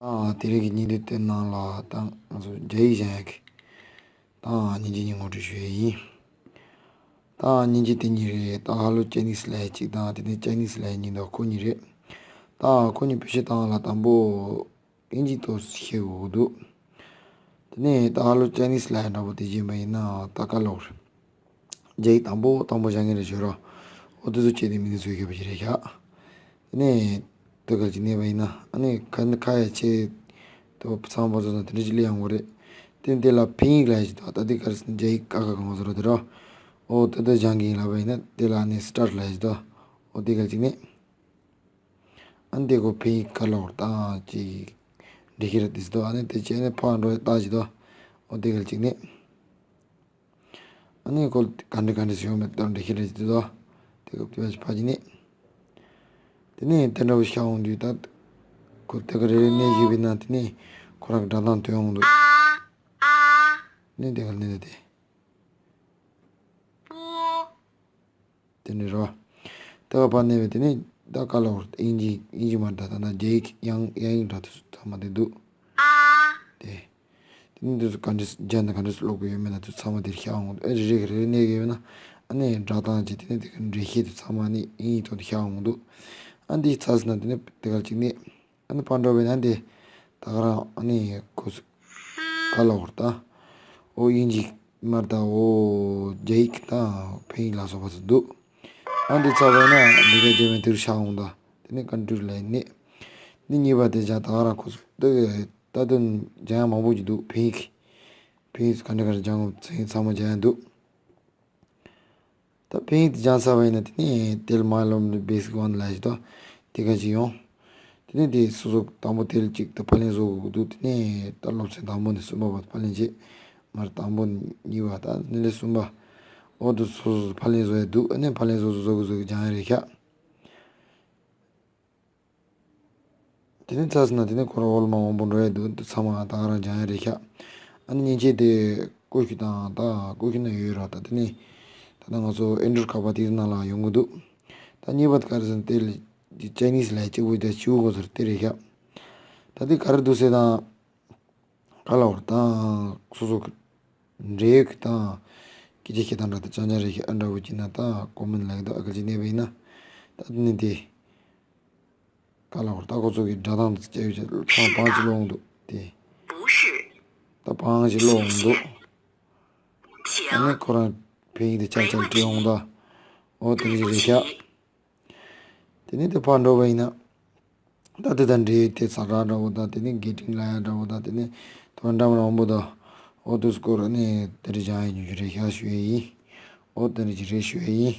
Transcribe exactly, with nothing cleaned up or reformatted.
ཨ། དེ་རིང་གི་བརྙན་ཐུང་དེ་ནང་ལ་ད་ང་ཚོ་རྒྱ་ཡིག་སྦྱང་ཡག་གི་ད་བརྙན་འཕྲིན་གཉིས་ངོ་སྤྲོད་ཞུ་ཡག་ཡིན། ད་བརྙན་འཕྲིན་དེ་གཉིས་རེད། ད་Hello Chinese ལབ་ཡག་གཅིག་དང་དེ་ནས་Chinese ལབ་ཡག་གཉིས་འདུག་ཁོ་གཉིས་རེད། ད་ཁོ་གཉིས་བེད་སྤྱོད་བཏང་ལ་དང་པོ་ཨིན་ཇི་ཏོག་ཙམ་ཤེས་དགོས་འདུག་དེ་ནས་ད་Hello Chinese ལབ་ཡག་འདྲ་པོ་དེ་སྦྱངས་པ་ཡིན་ན་ད་ག་ལོག་རེད། རྒྱ་ཡིག་དང་པོ་དང་པོ་སྦྱང་མཁན་རེད་ཞུ་རོགས། འོ་དེ་ཚོ་བྱས་ཏེ་མི་ཚོས་ཤེས་པ་ཞིག་རེད་ཤག་དེ་ནས་དེ་ག་ཅིག་གནས་པ་ཡིན་ན་ཨ་ནི་ཁ་ཁ་ཡ་ཆེ་དེ་ཚང་པ་ཚོ་དང་དེ་འདྲ་ཅིག་སླེབས་ཡོང་གི་རེད། དེ་དེ་ལ་ཕིན་ཡིག་ལབ་ཡག་ཅིག་འདུག་ད་དེ་ག་རེ་ཟེར་ན་རྒྱ་ཡིག་ཀ་ཁ་གང་བ་ཟེར་རོ་དེ་རོ། འོ་དེ་དེ་སྦྱང་གི་ཡིན་ལབ་པ་ཡིན་ན་དེ་ལ་ཨ་ནི་Start ལབ་ཡག་ཅིག་འདུག་འོ་དེ་ག་ཅིག་ནས། ཨ་ནི་དེ་ཁོ་ཕིན་ཡིག་ག་ལོག་རེད་ད་ཅིག་འགྲེལ་བཤད་རེད་དེ་ཟེར་འདུག་ཨ་ནི་དེ་བྱས་ནས་ཕར་འགྲོ་ཡག་ལྟ་ཅིག་འདུག་འོ་དེ་ག་ཅིག་ནས། ཨ་ནི་ཁོ་ག་འདྲ་ག་འདྲ་ཞིག་ཡོང་མེད་དེ་འདྲ་ཞིག་རེད་ཅེས་དོ། དེ་སྐབས་དེ་བ་ཞིག་ཕ་གི་ནི། དེ་ནས་དེ་འདྲ་བོ་ཤ་འོང་དུས་ད། ཁོ་དེ་ག་རེ་རེ་གནས་ཞིག་བི་ན་དེ་ནས་ཁོ་རང་གི་སྒྲ་གདངས་ཐོན་འོང་དུས། ནི་དེ་ག་ནི་དེ། དེ་ནི་རོ། ད་ག་པར་གནས་པའི་དེ་ནི་ད་ག་ལ་བར་དབྱིན་ཇི་དབྱིན་ཇི་མ་འདྲ་ད་ན་རྒྱ་ཡིག་ཡང་ཡང་ཡིག་འདྲ་དུ་ཚང་མ་དེ་འདུག་དེ། དེ་ནི་དུ་ག་འདྲས་སྦྱར་ན་ག་འདྲས་ཀློག་དགོས་ཡོད་མེད་ན་དུ་ཚང་མ་དེར་ཤར་འོང་འདུག་ཨེ་རེ་རེ་ག་རེ་རེ་གནས་ཀྱི་ཡོད་ན་ཨ་ནི་སྒྲ་གདངས་ཀྱི་དེ་ནི་དེ་ག་འགྲེལ་བཤད་དུ་ཚང་མ་ནི་དབྱིན་ཡིག་ཐོག་ཏུ་ཤར་འོང་འདུག་ཨ་འདི་ཚར་སོང་ན་དེ་ནི་དེ་ག་ཅིག་ནི། ཨ་ནི་ཕར་འགྲོ་བས་ན་འདི་ད་ག་རང་ཨ་ནི་ཁོ་སུ་ག་ལ་བར་ད་ཨོ་དབྱིན་ཇི་མར་ད་ཨོ་རྒྱ་ཡིག་དང་ཕིན་ཡིག་ལ་སོགས་པ་ཚོ་འདུག་ཨ་འདི་ཚར་བས་ན་འདི་ག་རྒྱ་མའི་དུར་ཤ་འོང་ད་དེ་ནི་ཀན་ཀྲུར་ལ་ནི་ནི་གཉིས་པ་དེ་བྱ་ད་ག་རང་ཁོ་སུ་ད་ད་དུང་སྦྱང་ཡག་མང་པོ་ཅིག་འདུག་ཕིན་ཡིག་ཕིན་ཡིག་ག་འདྲ་ག་འདྲ་སྦྱང་དགོས་ཚང་མ་སྦྱང་ཡག་འདུག་ད་ཕིན་ཡིག་དེ་སྦྱངས་ཚར་བ་ཡིན་ན་དེ་ནས་དེ་ལ་མ་ལོམ་ནི་Basic One ལབ་ཡག་ཅིག་དང་དེ་ག་ཅིག་ཡོང་། དེ་ནས་དེ་སོ་སོ་དང་པོ་དེ་ལ་གཅིག་ད་ཕབ་ལེན་བཟོ་དགོས་ཀྱི་འདུག་དེ་ནས་ད་སློབ་ཚན་དང་པོ་ནས་གསུམ་པ་བར་ཕབ་ལེན་བྱེད། མར་དང་པོ་གཉིས་པ་ད་དེ་ནས་གསུམ་པ། འོ་དུ་སོ་སོ་ཕབ་ལེན་བཟོ་ཡག་འདུག་ཨ་ནས་ཕབ་ལེན་བཟོ་བཟོ་བཟོ་གི་བཟོ་གི་སྦྱང་ཡག་རེད་ཤག་དེ་ནས་ཚར་སོང་ན་དེ་ནས་ཁོ་རང་འོག་ལ་མར་མང་པོ་འགྲོ་ཡག་འདུག་འདི་ཚང་མ་ད་ག་རང་སྦྱང་ཡག་རེད་ཤག་ཨ་ནི་མཉེན་ཆས་དེ་ཀུ་ཤུ་དང་ད་ཀུ་ཤུ་ན་ཡོད་ར་ད་དེ་ནས་ད་ལྟ་ང་ཚོ་ཨེན་ཌོ་རོཌ་ཁ་པར་དེའི་ནང་ལ་ཡོང་གི་འདུག་ད་གཉིས་པ་དེ་ག་རེ་ཟེར་ན་དེ་ལ་ཅའི་ནིས་ལ་གཅིག་པུ་དེ་བྱིའུ་གོ་ཟེར་དེ་རེད་ཤག་ད་དེ་ག་རེ་འདུག་ཟེར་ན། ག་ལ་བར་དང་སོ་སོ་གི་འབྲེལ་ཡོད་ཀྱི་དང་སྐད་ཆ་བཤད་སྟངས་འདྲ་དང་ཅང་ཅང་རེ་ཞིག་ཨ་འདྲ་བོ་བྱས་ན་ད་ཀོ་མེན་ལ་ཡི་དང་ཨ་ག་ཅིག་གནས་པ་ཡིན་ན་ད་དེ་ནི་དེ་ག་ལ་བར་ད་ཁོ་ཚོ་གི་སྒྲ་གདངས་དེ་སྐྱ་ཡོད་ཅེས་ཚང་བང་ཅིག་ཀློག་འོང་འདུག་དེ་ད་བང་ཅིག་ཀློག་འོང་འདུག་ཨ་ནི་ཁོ་རང་ཕིན་ཡིག་དེ་ཆག་ཆག་བྲིས་འོང་ད་འོ་དེ་འདྲ་ཞིག་རེད་ཤག་དེ་ནས་དེ་ཕར་འགྲོ་བ་ཡིན་ན། ད་དེ་དང་འབྲེལ་ཡོད་དེ་ས་ར་འདྲ་བོ་དང་དེ་ནས་གེ་ཊིང་ལབ་ཡག་འདྲ་བོ་དང་དེ་ནས་དོན་འདྲ་མི་འདྲ་མང་པོ་དང་། འོ་དུས་སྐོར་ནས་དེ་འདྲ་སྦྱང་ཡག་ཉུང་ཉུང་རེ་ཤག་ཞུ་ཡག་ཡིན། འོ་དེ་འདྲ་ཅིག་རེ་ཞུ་ཡག་ཡིན།